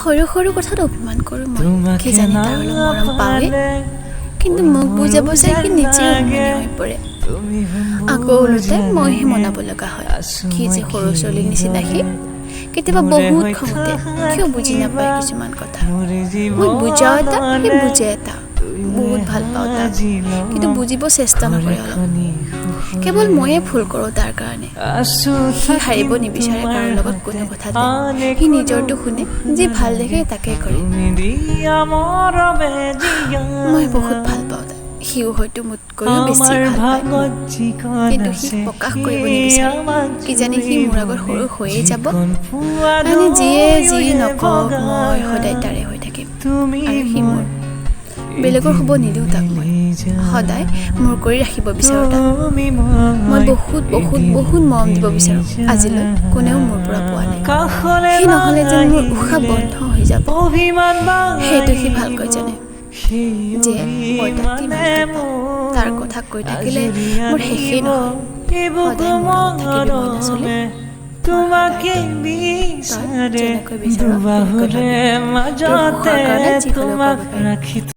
সৰু সৰু কথাত অভিমান কৰোঁ মই। তোমাকে কিজানি তাৰ অলপ মৰম পাওঁৱেই, নাপালে কিন্তু মোক বুজাব চাই সি নিজে অভিমানী হৈ পৰে। তুমি আকৌ ওলোটাই মইহে মনাব লগা হয়। কি যে সৰু ছোৱালীৰ নিচিনা সি! কেতিয়াবা বহুত খং উঠে, কিয় বুজি নাপায় কিছুমান কথা। মই বুজাওঁ এটা, সি বুজে এটা। বহুত ভাল পাওঁ তাক, কিন্তু বুজিব চেষ্টা নকৰে অলপ। কেৱল ময়ে ভুল কৰোঁ তাৰ কাৰণে। সি হাৰিব নিবিচাৰে কাৰো লগত কোনো কথাতে। সি নিজৰটো শুনে, যি ভাল দেখে তাকে কৰে। মই বহুত ভাল পাওঁ তাক। সিও হয়তো মোতকৈও বেছি ভাল পায় মোক, কিন্তু সি প্ৰকাশ কৰিব নিবিচাৰে। কিজানি সি মোৰ আগত সৰু হৈয়ে যাব। মানে যিয়ে যি নকওক, মই সদায় তাৰে হৈ থাকিম আৰু সি মোৰ। বেলেগৰ হ'ব নিদিওঁ তাক মই। সদায় মোৰ কৰি ৰাখিব বিচাৰোঁ তাক। মই বহুত বহুত বহুত মৰম দিব বিচাৰোঁ। আজিলৈ কোনেও মোৰ পৰা পোৱা নাই। সি নহ'লে যেন মোৰ উশাহ বন্ধ হৈ যাব। সেইটো সি ভালকৈ জানে যে মই তাক কিমান ভাল পাওঁ। তাৰ কথা কৈ থাকিলে মোৰ শেষেই নহয়। সদায় মোৰ লগত থাকিবি মইনাচলি। তোমাকে তই বিচাৰে যেনেকৈ বিচাৰ তেনেকৈ দুবাহুৰে পাবি। তোৰ মাজতে সুখৰ কাৰণে যি হ'লেও তোমাক কৰিব পাৰিম। ৰাখি।